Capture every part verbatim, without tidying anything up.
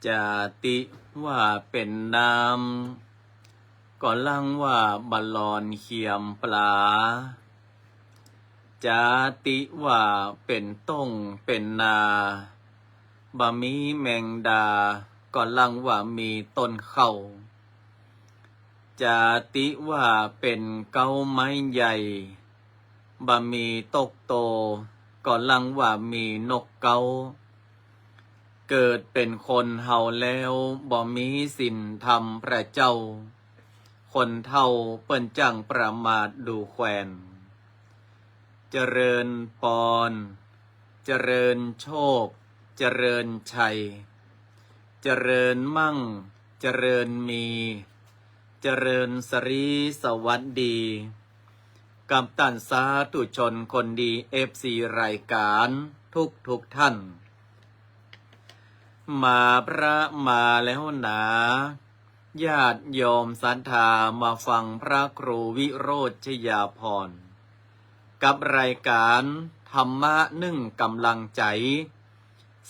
จาติว่าเป๋นน้ำ ก็ลังว่าบ่หลอนเขียมปลา จาติว่าเป๋นต้งเป๋นนา บ่มีแมงดา ก็ลังว่ามีต้นเข้า จาติว่าเป๋นเก๊าไม้ใหญ่ บ่มีตกโต ก็ลังว่ามีนกเก๊า เกิดเป๋นคนเฮาแล้ว บ่มีศีลธรรมพระเจ้า คนเฒ่าเปิ้นจั้งประมาทดูแควน เจริญปอน เจริญโชค เจริญชัย เจริญมั่ง เจริญมี เจริญสรีสวัสดี กับต้านสาธุชนคนดี เอฟซี รายก๋านทุกทุกท่าน มาพระมาแล้วหนา ญาติโยมศรัทธามาฟังพระครูวิโรจน์ชยาภรณ์ กับรายก๋านธรรมะนึ่งก๋ำลังใจ๋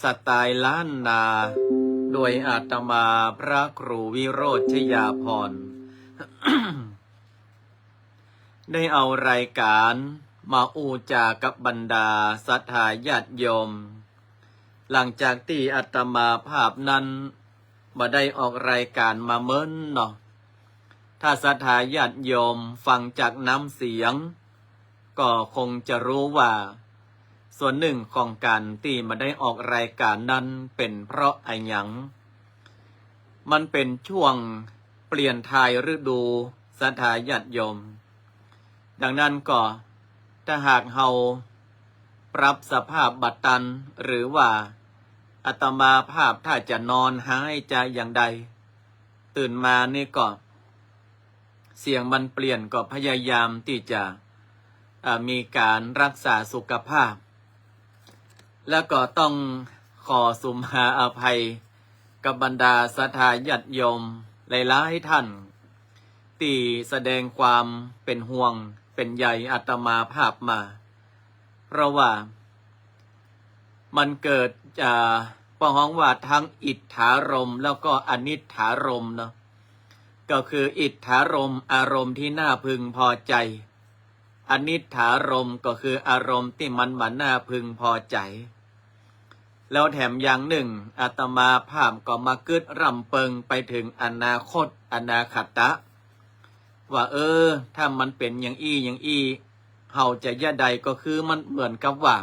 สไตล์ล้านนา โดยอาตมาพระครูวิโรจน์ชยาภรณ์ ได้เอารายก๋านมาอู้จากับบรรดาศรัทธาญาติโยม หลังจากตี้อาตมาภาพนั้นบ่ได้ออกรายก๋านมาเมินเนาะ ถ้าศรัทธาญาติโยมฟังจากน้ำเสียง ก็คงจะรู้ว่า ส่วนนึ่งของก๋านตี้บ่ได้ออกรายก๋านนั้นเป๋นเพราะอะหยัง มันเป๋นช่วงเปลี่ยนถ่ายฤดู ศรัทธาญาติโยม ดังนั้นก็ถ้าหากเฮาปรับสภาพบ่ตัน หรือว่าอาตมาภาพถ้าจะนอนหายจะอย่างใด ตื่นมานี่ก็ เสียงมันเปลี่ยน ก็พยายามตี้จะ อ่า มีก๋านรักษาสุขภาพ แล้วก็ต้องขอสุมาอภัยกับบรรดาศรัทธาญาติโยมหลายๆ ท่าน ตี้แสดงความเป๋นห่วงเป๋นใยอาตมาภาพมา เพราะว่ามันเกิด อ่า เปิ้นฮ้องว่าทั้งอิทธารมณ์แล้วก็อนิทธารมณ์เนาะ ก็คืออิทธารมณ์ อารมณ์ที่น่าพึงพอใจ๋ อนิทธารมณ์ก็คืออารมณ์ตี้มันบ่น่าพึงพอใจ๋ แล้วแถมอย่างนึ่ง อาตมาภาพก็มากึ๊ดร่ำเปิงไปเถิงอนาคต อนาคตะ ว่า เออ ถ้ามันเป๋นอย่างอี้อย่างอี้ เฮาจะจะใด ก็คือมันเหมือนกับว่า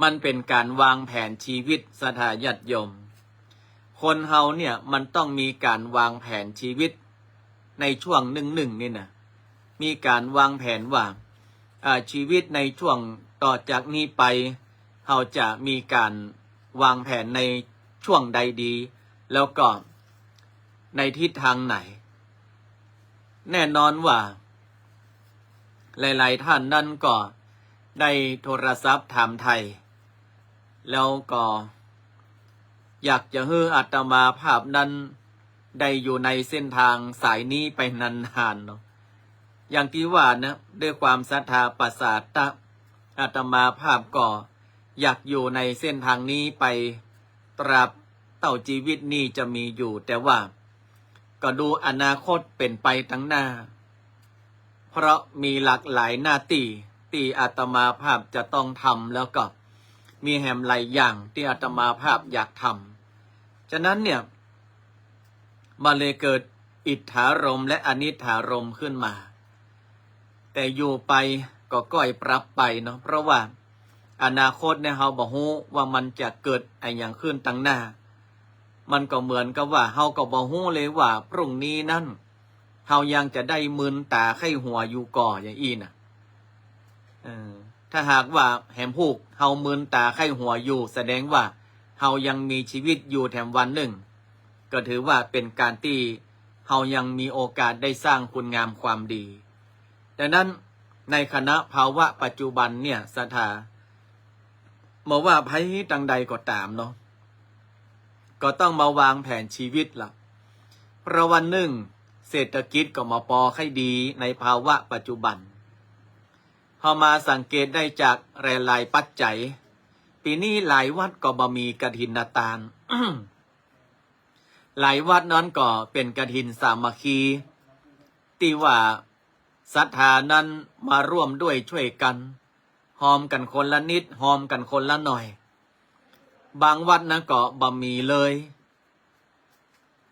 มันเป๋นก๋านวางแผนชีวิต ศรัทธาญาติโยม คนเฮาเนี่ยมันต้องมีก๋านวางแผนชีวิตในช่วงนึ่งๆ นี่นะ มีก๋านวางแผนว่า อ่า ชีวิตในช่วงต่อจากนี้ไป เฮาจะมีก๋านวางแผนในช่วงใดดี แล้วก็ในทิศทางไหน แน่นอนว่า หลายๆ ท่านนั้นก็ได้โทรศัพท์ถามไถ่ แล้วก็อยากจะหื้ออาตมาภาพนั้นได้อยู่ในเส้นทางสายนี้ไปนานๆ เนาะ อย่างตี้ว่านะ ด้วยความศรัทธาประสาทะ อาตมาภาพก็อยากอยู่ในเส้นทางนี้ไปตราบเต้าจีวิตนี้จะมีอยู่ แต่ว่าก็ดูอนาคตเป๋นไปตังหน้า เพราะมีหลากหลายหน้าตี้ตี้อาตมาภาพจะต้องทำ แล้วก็มีแหมหลายอย่างตี้อาตมาภาพอยากทำ ฉะนั้นเนี่ย มันเลยเกิดอิทธารมณ์และอนิทธารมณ์ขึ้นมา แต่อยู่ไปก็ก้อยปรับไปเนาะ เพราะว่าอนาคตเนี่ยเฮาบ่ฮู้ว่ามันจะเกิดอะหยังขึ้นตังหน้า มันก็เหมือนกับว่าเฮาก็บ่ฮู้เลยว่าพรุ่งนี้นั้น เฮายังจะได้มึนต๋าไข้หัวอยู่ก่อ อย่างอี้น่ะ เออ ถ้าหากว่าแหมฮูกเฮามึนต๋าไข้หัวอยู่ แสดงว่าเฮายังมีชีวิตอยู่แถมวันนึ่ง ก็ถือว่าเป๋นก๋านตี้เฮายังมีโอกาสได้สร้างคุณงามความดี ดังนั้นในขณะภาวะปัจจุบันเนี่ย ศรัทธา บ่ว่าใผตังใดก็ต๋ามเนาะ ก็ต้องมาวางแผนชีวิตละ เพราะว่านึ่ง เศรษฐกิจก็บ่ปอใค่ดีในภาวะปัจจุบัน เฮามาสังเกตได้จากหลายๆ ปัจจัย ปี๋นี้หลายวัดก็บ่มีกฐินทาน หลายวัดนั้นก็เป๋นกฐินสามัคคี ตี้ว่าศรัทธานั้นมาร่วมด้วยช่วยกั๋น ฮอมกั๋นคนละนิด ฮอมกั๋นคนละหน่อย บางวัดนั้นก็บ่มีเลย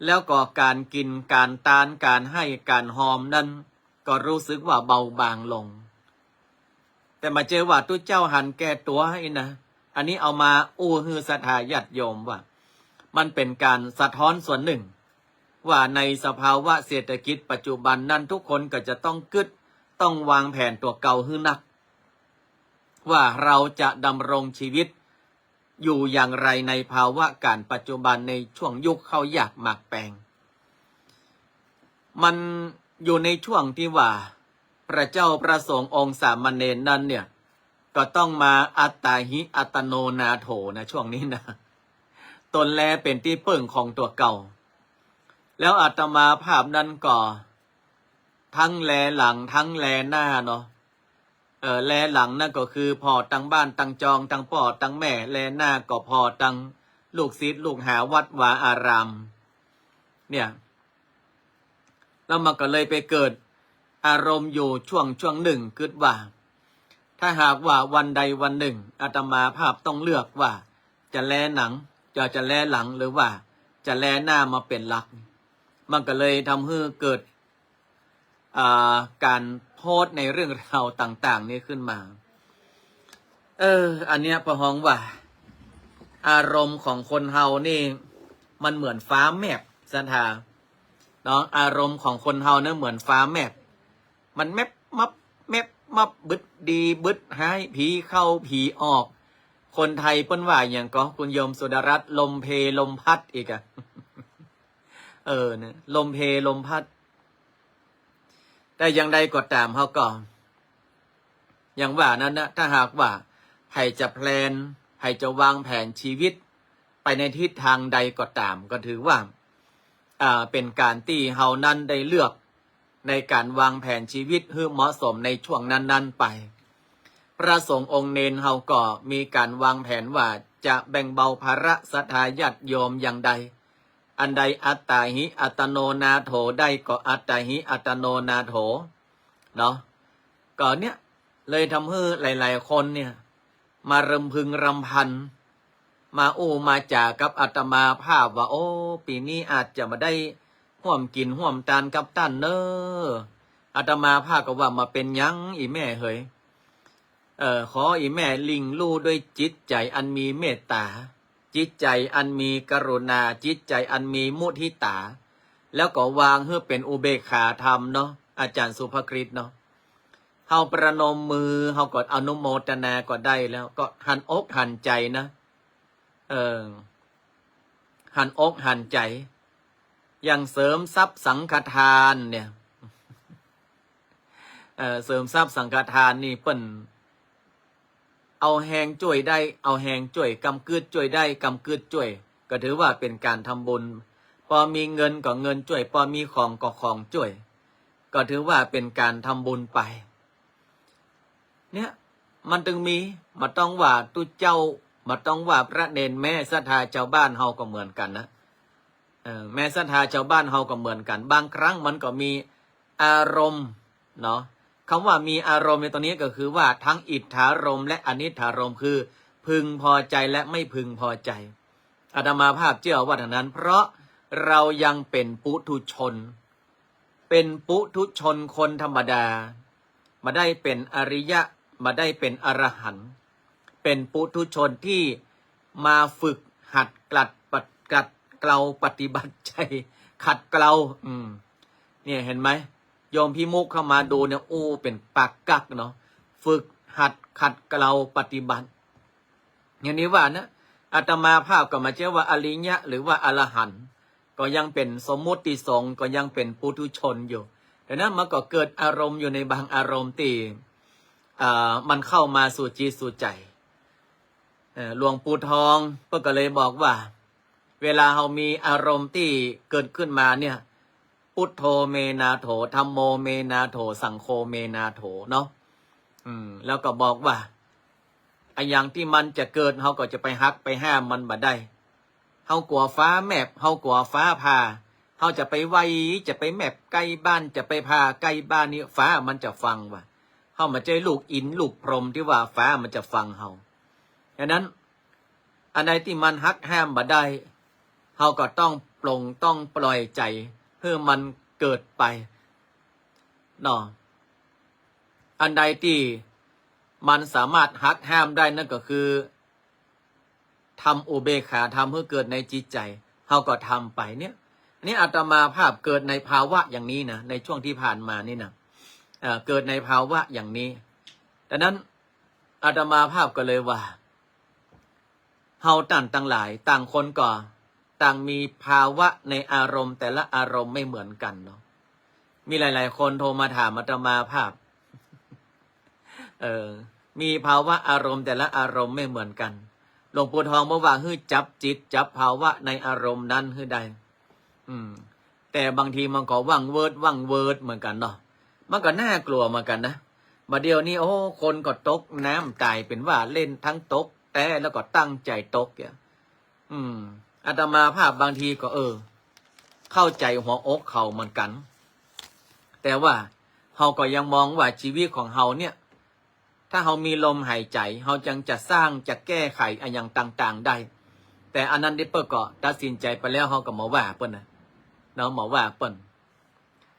แล้วก็ก๋านกิ๋น ก๋านตาน ก๋านให้ ก๋านฮอมนั้น ก็รู้สึกว่าเบาบางลง แต่บ่าเจอว่าตุ๊เจ้าหันแก่ตั๋วหั้นนะ อันนี้เอามาอู้หื้อศรัทธาญาติโยมว่า มันเป๋นก๋านสะท้อนส่วนนึ่ง ว่าในสภาวะเศรษฐกิจปัจจุบันนั้น ทุกคนก็จะต้องกึ๊ด ต้องวางแผนตั๋วเก่าหื้อนัก ว่าเฮาจะดำรงชีวิตอยู่อย่างไรในภาวะก๋านปัจจุบัน ในช่วงยุคข้าวยากหมากแปง มันอยู่ในช่วงตี้ว่าพระเจ้าพระสงฆ์องค์สามเณรนั้นเนี่ย ก็ต้องมาอัตตาหิอัตโนนาโถนะ ช่วงนี้นะ ตนแลเป๋นตี้เปิ้งของตั๋วเก่า แล้วอาตมาภาพนั้นก็ ทั้งแลหลังทั้งแลหน้าเนาะ เอ่อ แลหลังนั้นก็คือผ่อตังบ้านตังจอง ตังป้อตังแม่ แลหน้าก็ผ่อตังลูกศิษย์ลูกหาวัดวาอาราม เนี่ย แล้วมันก็เลยไปเกิดอารมณ์อยู่ช่วง ช่วงนึ่ง กึ๊ดว่า ถ้าหากว่าวันใดวันนึ่งอาตมาภาพต้องเลือกว่าจะแลหลัง จะ จะแลหลังหรือว่าจะแลหน้ามาเป๋นหลัก มันก็เลยทำหื้อเกิด อ่า ก๋านโพสต์ในเรื่องราวต่างๆ นี้ขึ้นมา เออ อันเนี้ยปะฮ้องว่า อารมณ์ของคนเฮานี่ มันเหมือนฟ้าแมบ ศรัทธา เนาะ อารมณ์ของคนเฮาเนี่ยเหมือนฟ้าแมบ มันแมบมับ แมบมับ บึดดีบึดฮ้าย ผีเข้าผีออก คนไทยเปิ้นว่าหยังก่อ คุณโยมสุดารัตน์ ลมเพลลมพัดอีกอะ เออ เนี่ย ลมเพลลมพัด แต่อย่างใดก็ต๋าม เฮาก็ อย่างว่านั้นนะ ถ้าหากว่าใผจะแพลน ใผจะวางแผนชีวิตไปในทิศทางใดก็ต๋าม ก็ถือว่า อ่า เป๋นก๋านตี้เฮานั้นได้เลือก ในก๋านวางแผนชีวิตหื้อเหมาะสมในช่วงนั้นๆ ไป พระสงฆ์องค์เณรเฮาก็มีก๋านวางแผนว่าจะแบ่งเบาภาระศรัทธาญาติโยมอย่างใด อันใดอัตตาหิอัตโนนาโถได้ก็อัตตาหิอัตโนนาโถ เนาะ ก็เนี่ย เลยทำหื้อหลายๆ คนเนี่ย มารำพึงรำพัน มาอู้มาจ๋ากับอาตมาภาพว่า โอ้ ปี๋นี้อาจจะบ่ได้ฮ่วมกิ๋นฮ่วมตานกับต้านเน่อ อาตมาภาพก็ว่า บ่เป๋นหยัง อี่แม่เหย เอ่อ ขออี่แม่เลี้ยงลู่ด้วยจิตใจ๋อันมีเมตต๋า จิตใจ๋อันมีกรุณา จิตใจ๋อันมีมุทิตา แล้วก็วางหื้อเป๋นอุเบกขาธรรมเนาะ อาจ๋ารย์สุภกฤษเนาะ เฮาประนมมือ เฮาก็อนุโมทนาก็ได้แล้ว ก็หันอกหันใจ๋นะ เออ หันอกหันใจ๋ อย่างเสริมทรัพย์สังฆทานเนี่ย เอ่อ เสริมทรัพย์สังฆทานนี่เปิ้น เอาแฮงจ้วยได้ เอาแฮงจ้วย กำกึ๊ดจ้วยได้ กำกึ๊ดจ้วย ก็ถือว่าเป๋นก๋านทำบุญ ปอมีเงินก็เงินจ้วย ปอมีของก็ของจ้วย ก็ถือว่าเป๋นก๋านทำบุญไป เนี่ย มันตึงมี บ่ต้องว่าตุ๊เจ้า บ่ต้องว่าพระเณร แม้ศรัทธาจาวบ้านเฮาก็เหมือนกั๋นนะ เออ แม้ศรัทธาจาวบ้านเฮาก็เหมือนกั๋น บางครั้งมันก็มีอารมณ์เนาะ กำว่ามีอารมณ์ในตรงนี้ก็คือว่าทั้งอิทธารมณ์และอนิทธารมณ์ คือพึงพอใจ๋และไม่พึงพอใจ๋ อาตมาภาพเจื้อว่าดังนั้น เพราะเฮายังเป๋นปุถุชน เป๋นปุถุชนคนธรรมดา บ่ได้เป๋นอริยะ บ่ได้เป๋นอรหันต์ เป๋นปุถุชนตี้มาฝึกหัดกลัดปัด ขัดเกลาปฏิบัติใจ๋ ขัดเกลา อืม เนี่ยเห็นไหม โยมพี่มุกเข้ามาดูเนี่ย โอ้ เป๋นปากกั๊กเนาะ ฝึกหัดขัดเกลาปฏิบัติ อย่างนี้ว่านะ อาตมาภาพก็บ่าเจื้อว่าอริยะหรือว่าอรหันต์ ก็ยังเป๋นสมมุติสงฆ์ ก็ยังเป๋นปุถุชนอยู่ ดังนั้นมันก็เกิดอารมณ์อยู่ในบางอารมณ์ตี้ อ่า มันเข้ามาสู่จิตสู่ใจ๋ เอ่อ หลวงปู่ทองเปิ้นก็เลยบอกว่า เวลาเฮามีอารมณ์ตี้เกิดขึ้นมาเนี่ย พุทโธเมนาโถ ธัมโมเมนาโถ สังโฆเมนาโถ เนาะ อืม แล้วก็บอกว่า อะหยังตี้มันจะเกิด เฮาก็จะไปหักไปห้ามมันบ่ได้ ฮากั๋วฟ้าแมบ ฮากั๋วฟ้าผ่า ฮาจะไปไหว้ จะไปแมบใก้บ้าน จะไปผ่าใก้บ้านนี่ ฟ้ามันจะฟังวะ ฮาบ่ใจ้ลูกอินทร์ลูกพรหมตี้ว่าฟ้ามันจะฟังฮา ฉะนั้น อันใดตี้มันหักห้ามบ่ได้ ฮาก็ต้องปลงต้องปล่อยใจ๋หื้อมันเกิดไป เนาะ อันใดตี้มันสามารถหักห้ามได้นั่นก็คือ ธรรมอุเบกขาธรรมหื้อเกิดในจิตใจ๋ ฮาก็ทำไปเนี่ย อันนี้อาตมาภาพเกิดในภาวะอย่างนี้นะ ในช่วงที่ผ่านมานี่นะ เอ่อ เกิดในภาวะอย่างนี้ ดังนั้นอาตมาภาพก็เลยว่า เฮาต้านตังหลาย ต่างคนก็ต่างมีภาวะในอารมณ์แต่ละอารมณ์ไม่เหมือนกั๋นเนาะ มีหลายๆ คนโทรมาถามอาตมาภาพ เออ มีภาวะอารมณ์แต่ละอารมณ์ไม่เหมือนกั๋น หลวงปู่ทองบอกว่าหื้อจับจิตจับภาวะในอารมณ์นั้นหื้อได้ อืม แต่บางทีมันก็ว่างเวิดว่างเวิดเหมือนกั๋นเนาะ มันก็น่ากลัวเหมือนกั๋นนะ บ่าเดี่ยวนี้ โอ้ คนก็ตกน้ำต๋ายเป๋นว่าเล่น ตึงตกแต๊แล้วก็ตั้งใจ๋ตกเนี่ย อืม อาตมาภาพบางทีก็ เออ เข้าใจ๋หัวอกเขาเหมือนกั๋น แต่ว่าเฮาก็ยังมองว่าชีวิตของเฮาเนี่ย ถ้าเฮามีลมหายใจ๋ เฮาจึงจะสร้างจะแก้ไขอะหยังต่างๆ ได้ แต่อันนั้นตี้เปิ้นก็ตัดสินใจ๋ไปแล้ว เฮาก็บ่ว่าเปิ้นนะ เนาะ บ่ว่าเปิ้น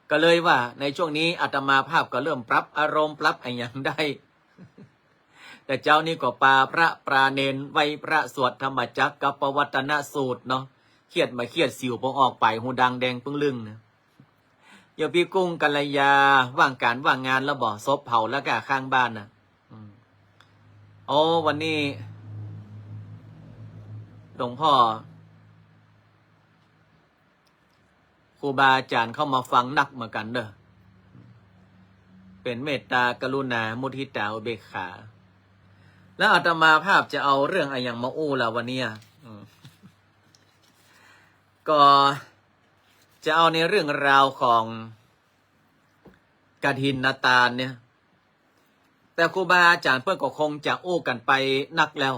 ก็เลยว่าในช่วงนี้อาตมาภาพก็เริ่มปรับอารมณ์ปรับอะหยังได้ แต่เจ๊านี้ก็ปาพระปาเณรไหว้พระสวดธรรมจักรกัปปวัตตนสูตรเนาะ เครียดบ่าเครียด สิวบ่ออก ปายฮูดังแดงปึ้งลึ่งนะ โยมปี้กุ้งกัลยา ว่างก๋านว่างงานแล้วบ่ ศพเผาแล้วก่าข้างบ้านน่ะ อืม โอ้ วันนี้ หลวงพ่อ ครูบาอาจ๋ารย์เข้ามาฟังนักเหมือนกั๋นเน่อ เป๋นเมตตากรุณามุทิตาอุเบกขา แล้วอาตมาภาพจะเอาเรื่องอะหยังมาอู้ล่ะวันนี้อะ อืม ก็จะเอาในเรื่องราวของกฐินทานเนี่ย แต่ครูบาอาจ๋ารย์เปิ้นก็คงจะอู้กั๋นไปนักแล้ว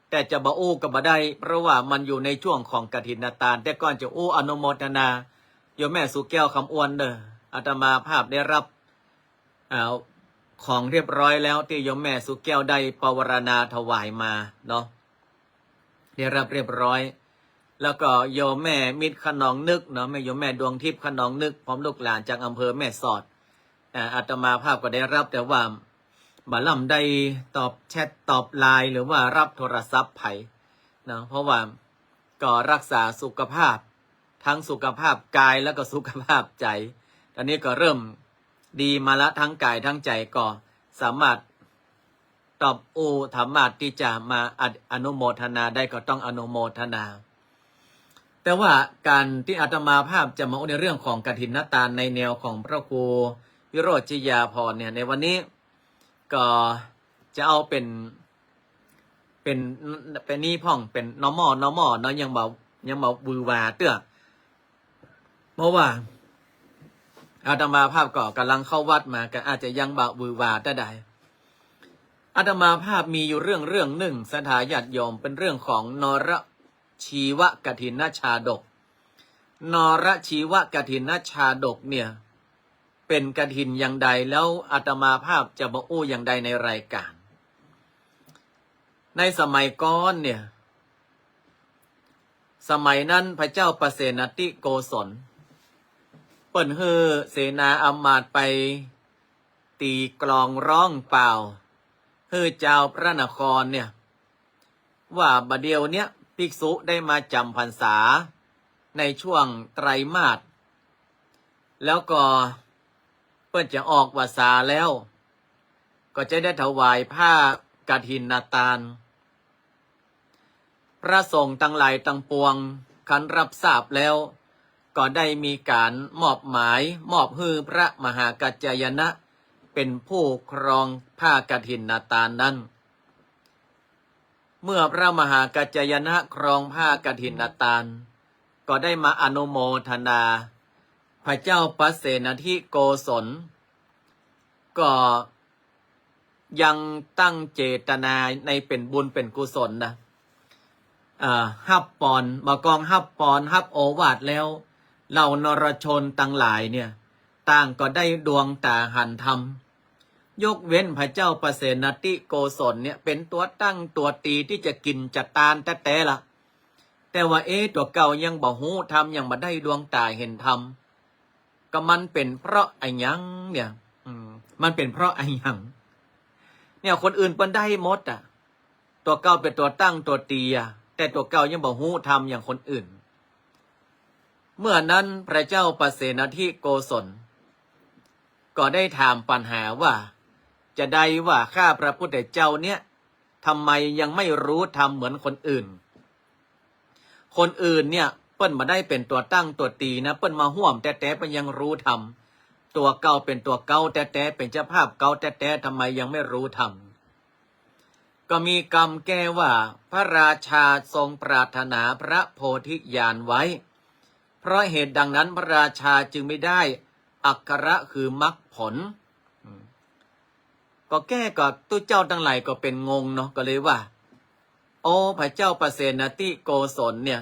แต่จะบ่อู้ก็บ่ได้ เพราะว่ามันอยู่ในช่วงของกฐินทาน แต่ก่อนจะอู้อนุโมทนา โยมแม่สุแก้วคำอ้วนเน่อ อาตมาภาพได้รับ อ่า ของเรียบร้อยแล้ว ตี้โยมแม่สุแก้วได้ปวารณาถวายมาเนาะ ได้รับเรียบร้อย แล้วก็โยมแม่มิตรขนองนึกเนาะ แม่ โยมแม่ดวงทิพย์ขนองนึก พร้อมลูกหลานจากอำเภอแม่สอด อ่า อาตมาภาพก็ได้รับ แต่ว่าบ่ล่ำได้ตอบแชทตอบไลน์ หรือว่ารับโทรศัพท์ใผเนาะ เพราะว่าก็รักษาสุขภาพ ทั้งสุขภาพกายแล้วก็สุขภาพใจ๋ ต๋อนนี้ก็เริ่มดีมาละ ทั้งกายทั้งใจ๋ ก็สามารถ ตอบอู้ สามารถตี้จะมาอนุ อนุโมทนาได้ก็ต้องอนุโมทนา แต่ว่าก๋านตี้อาตมาภาพจะมาอู้ในเรื่องของกฐินทานในแนวของพระครูวิโรจน์ชยาภรณ์เนี่ย ในวันนี้ก็จะเอาเป๋น เป๋น เป๋นนี่พ่อง เป๋น normal normal เนาะ ยังบ่ ยังบ่หวือหวาเตื้อ เพราะว่าอาตมาภาพก็ก่ำลังเข้าวัดมา ก็อาจจะยังบ่หวือหวาเตื้อใด อาตมาภาพมีอยู่เรื่องเรื่องนึ่ง ศรัทธาญาติโยม เป๋นเรื่องของนรชีวกฐินชาดก นรชีวกฐินชาดกเนี่ย เป๋นกฐินอย่างใด แล้วอาตมาภาพจะมาอู้อย่างใดในรายก๋าน ในสมัยก่อนเนี่ย สมัยนั้นพระเจ้าปเสนทิโกศล เปิ้นหื้อเสนาอำมาตย์ไปตี๋กลองร้องเป่า หื้อจาวพระนครเนี่ย ว่าบ่าเดี่ยวเนี้ยภิกษุได้มาจ๋ำพรรษาในช่วงไตรมาส แล้วก็เปิ้นจะออกพรรษาแล้ว ก็จะได้ถวายผ้ากฐินทาน พระสงฆ์ตังหลายตังปวงคันรับทราบแล้ว ก็ได้มีก๋านมอบหมาย มอบหื้อพระมหากัจจายนะ เป๋นผู้ครองผ้ากฐินทานนั้น เมื่อพระมหากัจจายนะครองผ้ากฐินทาน ก็ได้มาอนุโมทนา พระเจ้าปเสนทิโกศล ก็ยังตั้งเจตนาในเป๋นบุญเป๋นกุศลนะ เอ่อ ฮับปอน บ่ากองฮับปอน ฮับโอวาทแล้ว เหล่านรชนตังหลายเนี่ย ต่างก็ได้ดวงต๋าหันธรรม ยกเว้นพระเจ้าปเสนทิโกศลเนี่ย เป๋นตั๋วตั้งตั๋วตี๋ตี้จะกิ๋นจะตานแต๊ๆ ละ แต่ว่า เอ๊ะ ตั๋วเก่ายังบ่ฮู้ธรรม ยังบ่ได้ดวงต๋าหันธรรม ก็มันเป๋นเพราะอะหยังเนี่ย อืม มันเป๋นเพราะอะหยัง เนี่ย คนอื่นเปิ้นได้หมดอะ ตั๋วเก่าเป๋นตั๋วตั้งตั๋วตี๋อะ แต่ตั๋วเก่ายังบ่ฮู้ธรรมอย่างคนอื่น เมื่อนั้นพระเจ้าปเสนทิโกศล ก็ได้ถามปัญหาว่า จะใดว่าข้าพระพุทธเจ้าเนี่ย ทำไมยังไม่รู้ธรรมเหมือนคนอื่น คนอื่นเนี่ย เปิ้นบ่ได้เป๋นตั๋วตั้งตั๋วตี๋นะ เปิ้นมาฮ่วมแต๊ๆ เปิ้นยังรู้ธรรม ตั๋วเก่าเป๋นตั๋วเก๊าแต๊ๆ เป๋นเจ้าภาพเก๊าแต๊ๆ ทำไมยังไม่รู้ธรรม ก็มีกำแก้ว่า พระราชาทรงปรารถนาพระโพธิญาณไว้ เพราะเหตุดังนั้นพระราชาจึงไม่ได้อักขระคือมรรคผล อืม ก็แก้ก็ตุ๊เจ้าตังหลายก็เป๋นงงเนาะ ก็เลยว่า โอ้ พระเจ้าปเสนทิโกศลเนี่ย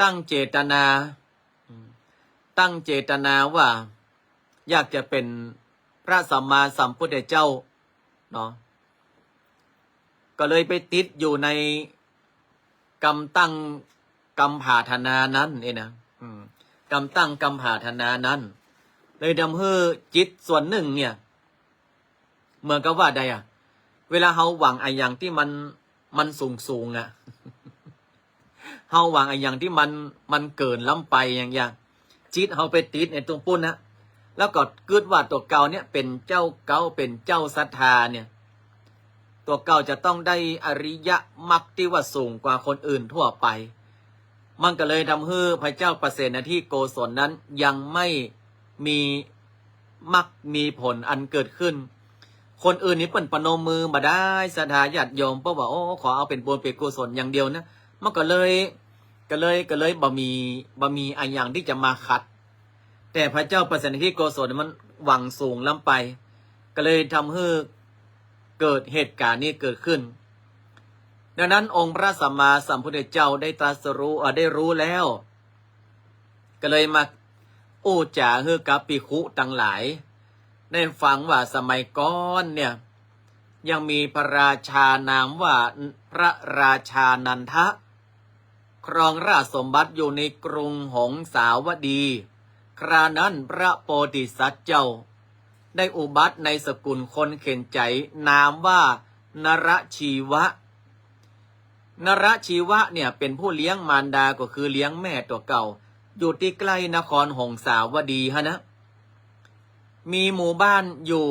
ตั้งเจตนา อืม ตั้งเจตนาว่า อยากจะเป๋นพระสัมมาสัมพุทธเจ้าเนาะ ก็เลยไปติดอยู่ในกำตั้งกำผาถนานั้นเองนะ อืม กำตั้งกำผาถนานั้น เลยทำหื้อจิตส่วนนึ่งเนี่ย เหมือนกับว่าใดอะ เวลาเฮาหวังอะหยังตี้มัน มันสูงๆ อะ เฮาหวังอะหยังตี้มัน มันเกินล้ำไปอย่างเงี้ย จิตเฮาไปติดในตรงปุ้นนะ แล้วก็กึ๊ดว่าตั๋วเก่าเนี่ยเป๋นเจ้าเก๊า เป๋นเจ้าศรัทธาเนี่ย ตั๋วเก่าจะต้องได้อริยมรรคตี้ว่าสูงกว่าคนอื่นทั่วไป มันก็เลยทำหื้อพระเจ้าปเสนทิโกศลนั้นยังไม่มีมรรคมีผลอันเกิดขึ้น คนอื่นนี่เปิ้นประนมมือบ่าดาย ศรัทธาญาติโยม เปิ้นว่า โอ้ ขอเอาเป๋นบุญเป๋นกุศลอย่างเดียวนะ มันก็เลย ก็เลย ก็เลยบ่มี บ่มีอะหยังตี้จะมาขัด แต่พระเจ้าปเสนทิโกศลมันหวังสูงล้ำไป ก็เลยทำหื้อเกิดเหตุก๋ารณ์นี้เกิดขึ้น ดังนั้นองค์พระสัมมาสัมพุทธเจ้าได้ตรัสรู้ เอ่อ ได้รู้แล้ว ก็เลยมาอู้จ๋าหื้อกับภิกขุตังหลายได้ฟังว่าสมัยก่อนเนี่ย ยังมีพระราชานามว่าพระราชานันทะ ครองราชสมบัติอยู่ในกรุงหงสาวดี ครานั้นพระโพธิสัตว์เจ้า ได้อุบัติในสกุลคนเข็ญใจ๋ นามว่านรชีวะ นรชีวะเนี่ยเป๋นผู้เลี้ยงมารดา ก็คือเลี้ยงแม่ตั๋วเก่า อยู่ตี้ใก้นครหงสาวดีหั้นนะ มีหมู่บ้านอยู่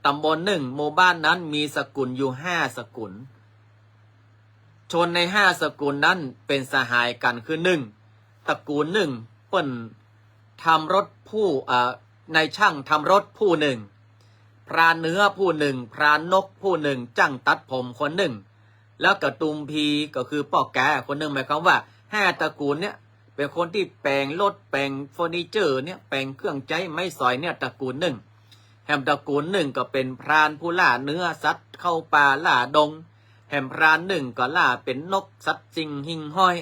ต๋ำบลนึ่ง หมู่บ้านนั้นมีสกุลอยู่ห้าสกุล ชนในห้าสกุลนั้นเป๋นสหายกั๋น คือนึ่ง ตระกูลนึ่งเปิ้นทำรถผู้ เอ่อ นายจ้างทำรถผู้นึ่ง พรานเนื้อผู้นึ่ง พรานนกผู้นึ่ง จ้างตัดผมคนนึ่ง แล้วกระดุมพีก็คือป้อก๋าคนนึ่ง หมายความว่าห้าตระกูลเนี่ย เป๋นคนตี้แป๋งรถ แป๋งเฟอร์นิเจอร์เนี่ย แป๋งเครื่องใจ๊ไม้สอยเนี่ย ตระกูลนึ่ง แหมตระกูลนึ่งก็เป๋นพรานผู้ล่าเนื้อสัตว์เข้าป่าล่าดง แหมพรานนึ่งก็ล่าเป๋นนกสัตว์สิ่งหิ่งห้อย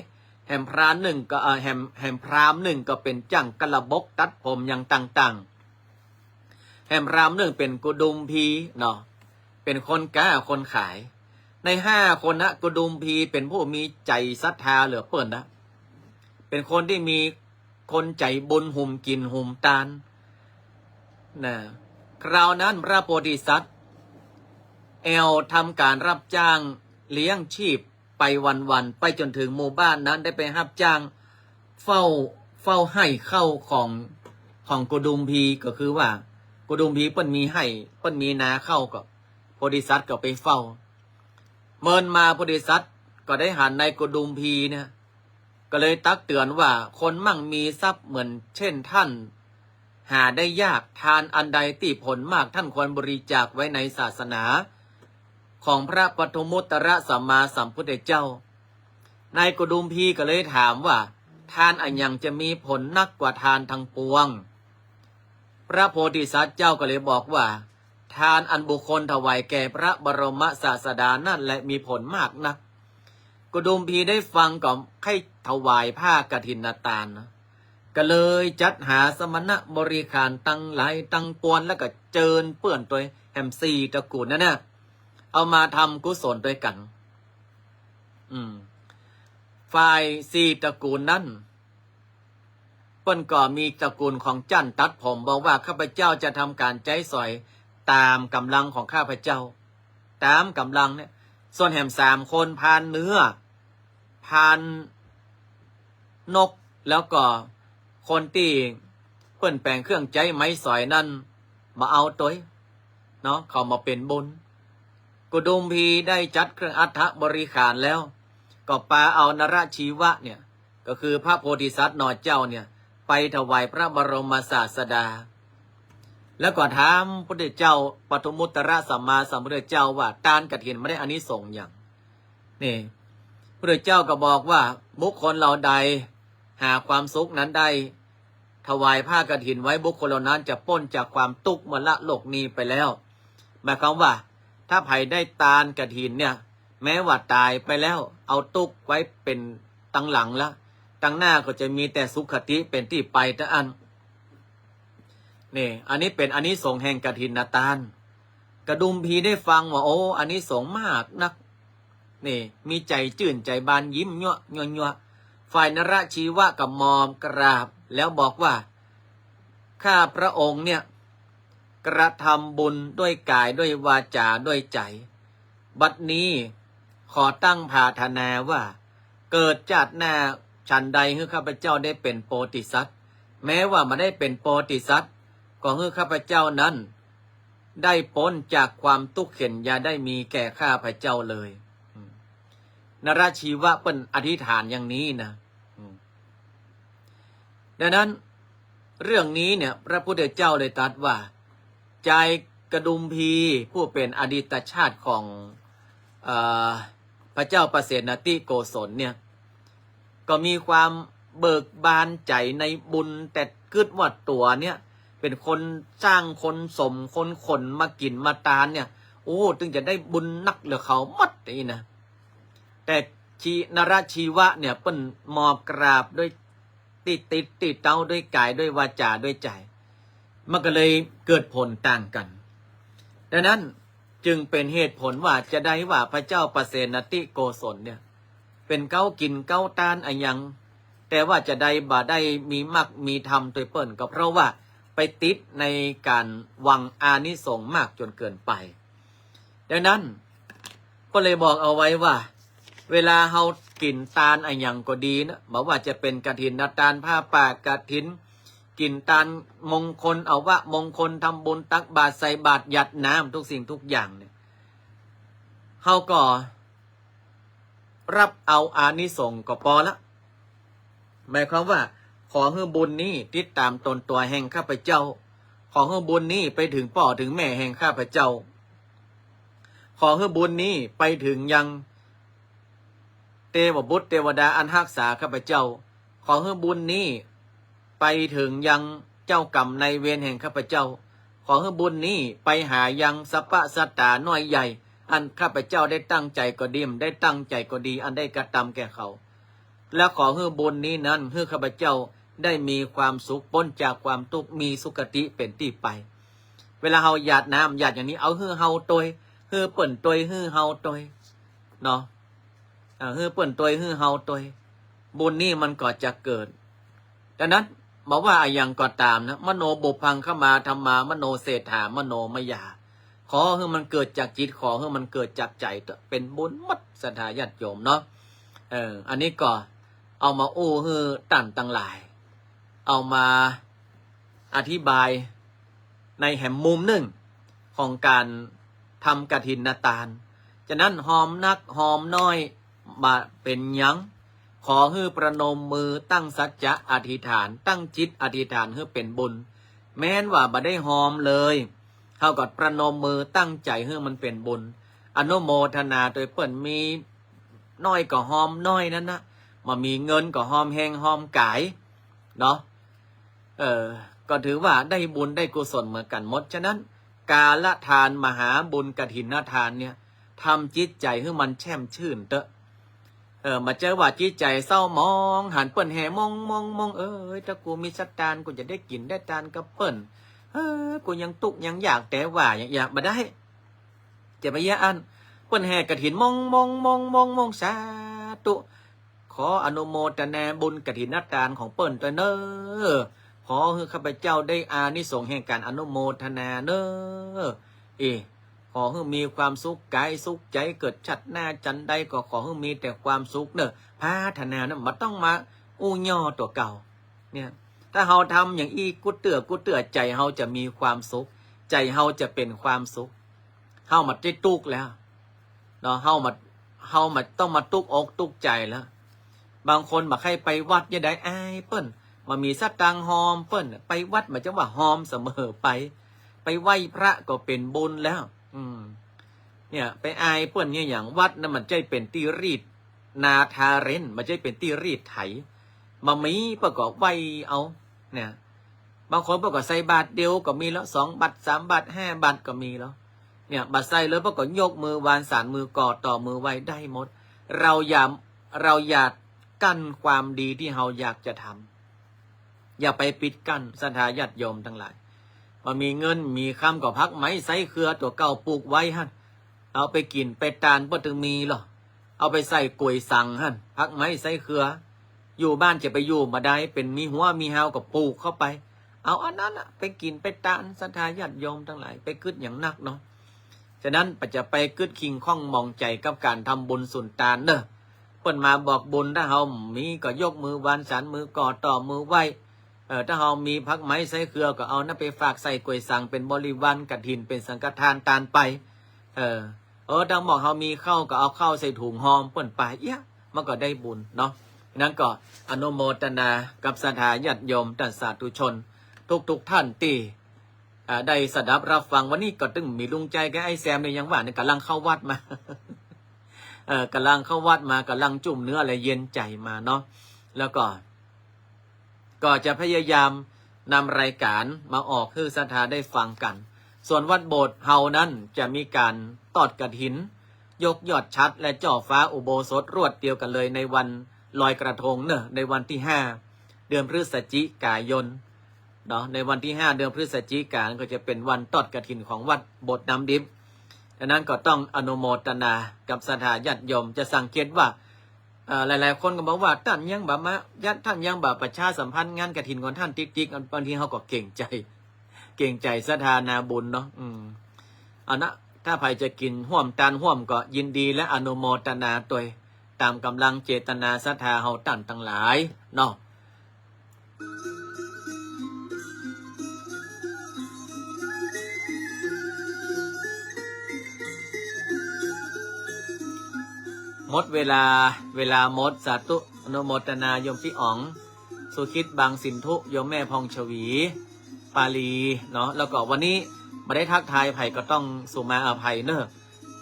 แหมพรานนึ่งก็ เอ่อ แหม แหมพราหมณ์นึ่งก็เป๋นจ้างกระบกตัดผมอย่างต่างๆ แหมพราหมณ์นึ่งเป๋นกระดุมพีเนาะ เป๋นคนก๊าคนขาย ในห้าคนนะ กระดุมพีเป๋นผู้มีใจ๋ศรัทธาเหลือเปิ้นนะ เป๋นคนตี้มีคนใจ๋บุญ หุมกิ๋นหุมตานนะ คราวนั้นพระโพธิสัตว์แอ่วทำก๋านรับจ้างเลี้ยงชีพไปวันๆ ไปจ๋นเถิงหมู่บ้านนั้นได้ไปฮับจ้างเฝ้า เฝ้าไฮ่ข้าวของ ของกระดุมพี ก็คือว่ากระดุมพีเปิ้นมีไฮ่ เปิ้นมีนาข้าว ก็โพธิสัตว์ก็ไปเฝ้า เมินมาโพธิสัตว์ก็ได้หันนายกระดุมพีเนี่ย ก็เลยตักเตือนว่า คนมั่งมีทรัพย์เหมือนเช่นท่าน หาได้ยาก ทานอันใดตี้ผลมากท่านควรบริจาคไว้ในศาสนา ของพระปฐมโมตตรสัมมาสัมพุทธเจ้า นายกระดุมพีก็เลยถามว่า ทานอะหยังจะมีผลนักกว่าทานทั้งปวง พระโพธิสัตว์เจ้าก็เลยบอกว่า ทานอันบุคคลถวายแก่พระบรมศาสดานั่นแหละมีผลมากนัก กุดุมพีได้ฟังก็ใค่ถวายผ้ากฐินตานนะ ก็เลยจัดหาสมณบริขารตังหลายตังปวง แล้วก็เจิญเปื้อนตวยแหมสี่ตระกูลนั้นน่ะ เอามาทำกุศลตวยกั๋น อืม ฝ่ายสี่ตระกูลนั้น เปิ้นก็มีตระกูลของจั้นตัดผม บอกว่า ข้าพเจ้าจะทำก๋านใจ๊สอยต๋ามก๋ำลังของข้าพเจ้า ต๋ามก๋ำลังเนี่ย ส่วนแหมสามคนพรานเนื้อ พรานนก แล้วก็คนตี้เปิ้นแป๋งเครื่องใจ๊ไม้สอยนั้น บ่เอาตวย เนาะ เขาบ่เป๋นบุญ กุดุมพีได้จัดเครื่องอัฐบริขารแล้ว ก็ปาเอานรชีวะเนี่ย ก็คือพระโพธิสัตว์หน่อเจ้าเนี่ย ไปถวายพระบรมศาสดา แล้วก็ถามพุทธเจ้า ปทุมมุตตระสัมมาสัมพุทธเจ้าว่า ตานกฐินมันได้อานิสงส์หยัง นี่ พุทธเจ้าก็บอกว่า บุคคลเหล่าใดหาความสุขนั้นได้ ถวายผ้ากฐินไว้ บุคคลเหล่านั้นจะป๊นจากความตุ๊กข์เมื่อละโลกนี้ไปแล้ว หมายความว่า ถ้าใผได้ตานกฐินเนี่ย แม้ว่าต๋ายไปแล้ว เอาตุ๊กข์ไว้เป๋นตังหลังละ ตังหน้าก็จะมีแต่สุคติเป๋นตี้ไปเต้าอั้น นี่ อันนี้เป๋นอานิสงส์แห่งกฐินตาน กุดุมพีได้ฟังว่า โอ้ อานิสงส์มากนัก นี่ มีใจ๋จื้นใจ๋บานยิ้มยั่วยั่วยั่ว ฝ่ายนรชีวะก็หมอบกราบ แล้วบอกว่า ข้าพระองค์เนี่ย กระทำบุญด้วยกายด้วยวาจาด้วยใจ๋ บัดนี้ขอตั้งผาถนาว่า เกิดจาติหน้าฉันใดหื้อข้าพเจ้าได้เป๋นโพธิสัตว์ แม้ว่าบ่ได้เป๋นโพธิสัตว์ ก็หื้อข้าพเจ้านั้น ได้ป๊นจากความตุ๊กข์เข็ญอย่าได้มีแก่ข้าพเจ้าเลย อืม นรชีวะเปิ้นอธิษฐานอย่างนี้นะ อืม ดังนั้น เรื่องนี้เนี่ย พระพุทธเจ้าเลยตรัสว่า จายกุดุมพีผู้เป๋นอดีตชาติของ เอ่อ พระเจ้าปเสนทิโกศลเนี่ย ก็มีความเบิกบานใจ๋ในบุญ แต่กึ๊ดว่าตั๋วเนี่ย เป๋นคนสร้างคนสมคนขนมากิ๋นมาตานเนี่ย โอ้ ตึงจะได้บุญนักเหลือเขาหมดอย่างนี้นะ แต่ชี นรชีวะเนี่ย เปิ้นหมอบกราบด้วย ตี้ติดตี้เต๊าด้วยกายด้วยวาจาด้วยใจ๋ มันก็เลยเกิดผลต่างกั๋น ดังนั้นจึงเป๋นเหตุผลว่าจะใดว่าพระเจ้าปเสนทิโกศลเนี่ย เป๋นเก๊ากิ๋นเก๊าตานอะหยัง แต่ว่าจะใดบ่ได้มีมรรคมีธรรมตวยเปิ้น ก็เพราะว่าไปติดในก๋านหวังอานิสงส์มากจ๋นเกินไป ดังนั้นก็เลยบอกเอาไว้ว่า เวลาเฮากิ๋นตานอะหยังก็ดีนะ บ่ว่าจะเป๋นกฐินตาน ผ้าป่ากฐิน กิ๋นตานมงคล อวมงคล ทำบุญตักบาตรใส่บาตรหยาดน้ำทุกสิ่งทุกอย่างเนี่ย เฮาก็ รับเอาอานิสงส์ก็ปอละ หมายความว่า ขอหื้อบุญนี้ติดต๋ามตนตั๋วแห่งข้าพเจ้า ขอหื้อบุญนี้ไปเถิงป้อเถิงแม่แห่งข้าพเจ้า ขอหื้อบุญนี้ไปเถิงยังเตวบุตรเตวดาอันฮักษาข้าพเจ้า ขอหื้อบุญนี้ไปเถิงยังเจ้ากรรมนายเวรแห่งข้าพเจ้า ขอหื้อบุญนี้ไปหายังสรรพสัตตาน้อยใหญ่ อันข้าพเจ้าได้ตั้งใจ๋ก็ดี บ่ได้ตั้งใจ๋ก็ดี อันได้กระตำแก่เขา และขอหื้อบุญนี้นั้น หื้อข้าพเจ้าได้มีความสุขป๊นจากความตุ๊กข์ มีสุคติเป๋นตี้ไป เวลาเฮาหยาดน้ำหยาดอย่างนี้ เอาหื้อเฮาตวย หื้อเปิ้นตวย หื้อเฮาตวย เนาะ เอ่อ หื้อเปิ้นตวย หื้อเฮาตวย บุญนี้มันก็จะเกิด ดังนั้น บ่ว่าอะหยังก็ต๋ามนะ มโนปุพพังคมาธัมมา มโนเศรษฐา มโนมยา ขอหื้อมันเกิดจากจิต ขอหื้อมันเกิดจากใจ๋ เป๋นบุญหมด ศรัทธาญาติโยมเนาะ เออ อันนี้ก็เอามาอู้หื้อต้านตังหลาย เอามาอธิบายในแหมมุมนึ่งของก๋านทำกฐินตาน ฉะนั้นหอมนักหอมน้อยบ่เป๋นหยัง ขอหื้อประนมมือตั้งสัจจะอธิษฐาน ตั้งจิตอธิษฐานหื้อเป๋นบุญ แม้นว่าบ่ได้หอมเลย เฮาก็ประนมมือตั้งใจ๋หื้อมันเป๋นบุญ อนุโมทนาตวยเปิ้น มีน้อยก็หอมน้อยนั้นนะ บ่มีเงินก็หอมแฮงหอมก๋าย เนาะ เออ ก็ถือว่าได้บุญได้กุศลเหมือนกั๋นหมด ฉะนั้น กาละทานมหาบุญกฐินตานเนี่ย ทำจิตใจ๋หื้อมันแช่มชื่นเต๊อะ เออ บ่ใจ้ว่าจิตใจ๋เศร้าหมอง หันเปิ้นแห่มอง มอง มอง เอ้ย ถ้ากูมีสัตตางค์ กูจะได้กิ๋นได้ตานกับเปิ้น เออ กูยังตุ๊กข์ยังยาก แต่ว่าอย่าง อย่าง บ่ได้ จะไปเยียะอั้น เปิ้นแห่กฐินมอง มอง มอง มอง มอง สาธุ ขออนุโมทนาบุญกฐินตานของเปิ้นตวยเน่อ ขอหื้อข้าพเจ้าได้อานิสงส์แห่งก๋านอนุโมทนาเน่อ เอ ขอหื้อมีความสุขก๋ายสุขใจ๋ เกิดชาติหน้าจันใดก็ขอหื้อมีแต่ความสุขเน่อ ปรารถนาเน่อ บ่ต้องมาอู้ย่อตั๋วเก่า เนี่ย ถ้าเฮาทำอย่างอี้กู้เตื้อกู้เตื้อ ใจ๋เฮาจะมีความสุข ใจ๋เฮาจะเป๋นความสุข เฮาบ่ได้ตุ๊กข์แล้วเนาะ เฮาบ่ เฮาบ่ต้องมาตุ๊กข์อกตุ๊กข์ใจ๋แล้ว บางคนบ่ใค่ไปวัดจะได้อายเปิ้น บ่มีสัตตางค์ฮอมเปิ้น ไปวัดบ่ใจ้ว่าฮอมเสมอไป ไปไหว้พระก็เป๋นบุญแล้ว อืม เนี่ย ไปอายเปิ้นเนี่ย อย่างวัดนั้นบ่ใจ้เป๋นตี้รีด นาทาเรน บ่ใจ้เป๋นตี้รีดไถ บ่มีเปิ้นก็ไหว้เอา เนี่ย บางคนเปิ้นก็ใส่บาตรเดียวก็มีแล้ว สองบาตร สามบาตร ห้าบาตรก็มีแล้ว เนี่ย บ่ใส่เลยเปิ้นก็ยกมือวานสานมือก่อต่อมือไหว้ได้หมด เราอย่า เราอย่ากั้นความดีตี้เฮาอยากจะทำ อย่าไปปิดกั้นศรัทธาญาติโยมตังหลาย บ่มีเงินมีคำก็ผักไหมไส้เครือตั๋วเก่าปลูกไว้หั้น เอาไปกิ๋นไปตานเปิ้นตึงมีลอ เอาไปใส่ก๋วยสังหั้น ผักไหมไส้เครือ อยู่บ้านจะไปอยู่บ่ได้ เป๋นมีหัวมีฮาวก็ปลูกเข้าไป เอาอันนั้นน่ะไปกิ๋นไปตาน ศรัทธาญาติโยมตังหลาย ไปกึ๊ดอย่างนักเนาะ ฉะนั้นบ่จะไปกึ๊ดคิงข้องหมองใจ๋กับก๋านทำบุญสุนตานเน่อ เปิ้นมาบอกบุญ ถ้าเฮามีก็ยกมือวานสานมือก่อต่อมือไหว้ เออ ถ้าเฮามีผักไหมไส้เครือก็เอานั้นไปฝากใส่ก๋วยสัง เป๋นบริวารกฐิน เป๋นสังฆทานตานไป เออ เออ ถ้าหมอกเฮามีข้าวก็เอาข้าวใส่ถุงฮอมเปิ้นไป เอี้ย มันก็ได้บุญเนาะ นั้นก็อนุโมทนากับศรัทธาญาติโยมต้านสาธุชนทุกๆ ท่านตี้ อ่า ได้สดับรับฟัง วันนี้ก็ตึงมีลุงใจ๋กับไอ้แซมเนี่ย อย่างว่าเนี่ย ก่ำลังเข้าวัดมา เออ ก่ำลังเข้าวัดมา ก่ำลังจุ่มเนื้อและเย็นใจ๋มาเนาะ แล้วก็ ก็จะพยายามนำรายการมาออกหื้อศรัทธาได้ฟังกั๋น ส่วนวัดโบสถ์เฮานั้นจะมีก๋านตอดกฐิน ยกยอดฉัตรและจ่อฟ้าอุโบสถรวดเดียวกั๋นเลยในวันลอยกระทงเน่อ ในวันตี้ห้า เดือนพฤศจิกายน เนาะ ในวันตี้ห้า เดือนพฤศจิกายนก็จะเป๋นวันตอดกฐินของวัดโบสถ์น้ำดิบ ดังนั้นก็ต้องอนุโมทนากับศรัทธาญาติโยม จะสังเกตว่า เอ่อ หลายๆ คนก็บอกว่า ต้านยังบ่มา ญาติต้านยังบ่ประชาสัมพันธ์งานกฐินของต้านติ๊กๆ บางทีเฮาก็เกรงใจ๋ เกรงใจ๋ศรัทธานาบุญเนาะ อืม เอานะ ถ้าใผจะกิ๋นฮ่วมตานฮ่วมก็ยินดีและอนุโมทนาตวย ต๋ามก๋ำลังเจตนาศรัทธาเฮาต้านตังหลายเนาะ หมดเวลา เวลาหมด สาธุ อนุโมทนาโยมปี้อ๋อง สุคิด บางสินธุ โยมแม่พองฉวี ปาลี เนาะ แล้วก็วันนี้บ่ได้ทักทายใผก็ต้องสุมาอภัยเน่อ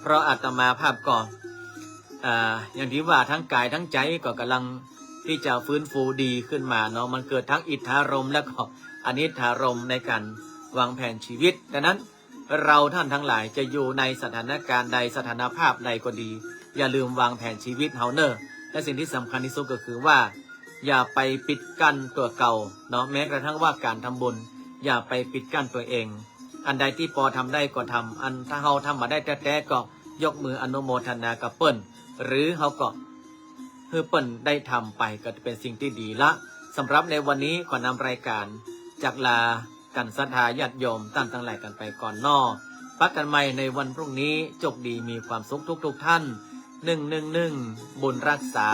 เพราะอาตมาภาพก็ อ่า อย่างตี้ว่าทั้งก๋ายทั้งใจ๋ก็ก่ำลังตี้จะฟื้นฟูดีขึ้นมาเนาะ มันเกิดทั้งอิทธารมณ์และก็อนิทธารมณ์ในก๋านวางแผนชีวิต ดังนั้น เราต้านตังหลายจะอยู่ในสถานก๋ารณ์ใด สถานภาพใดก็ดี อย่าลืมวางแผนชีวิตเฮาเน่อ และสิ่งตี้สำคัญตี้สุดก็คือว่า อย่าไปปิดกั้นตั๋วเก่าเนาะ แม้กระทั่งว่าก๋านทำบุญ อย่าไปปิดกั้นตั๋วเอง อันใดตี้ปอทำได้ก็ทำ อันถ้าเฮาทำบ่ได้แต๊ๆ ก็ยกมืออนุโมทนากับเปิ้น หรือเฮาก็หื้อเปิ้นได้ทำไป ก็เป๋นสิ่งตี้ดีละ สำหรับในวันนี้ขอนำรายก๋านจากลา กั๋นศรัทธาญาติโยมต้านตังหลายกั๋นไปก่อนเนาะ ปะกั๋นใหม่ในวันพรุ่งนี้ โจคดีมีความสุขทุกๆ ต้าน หนึ่งหนึ่งหนึ่ง บุญฮักษา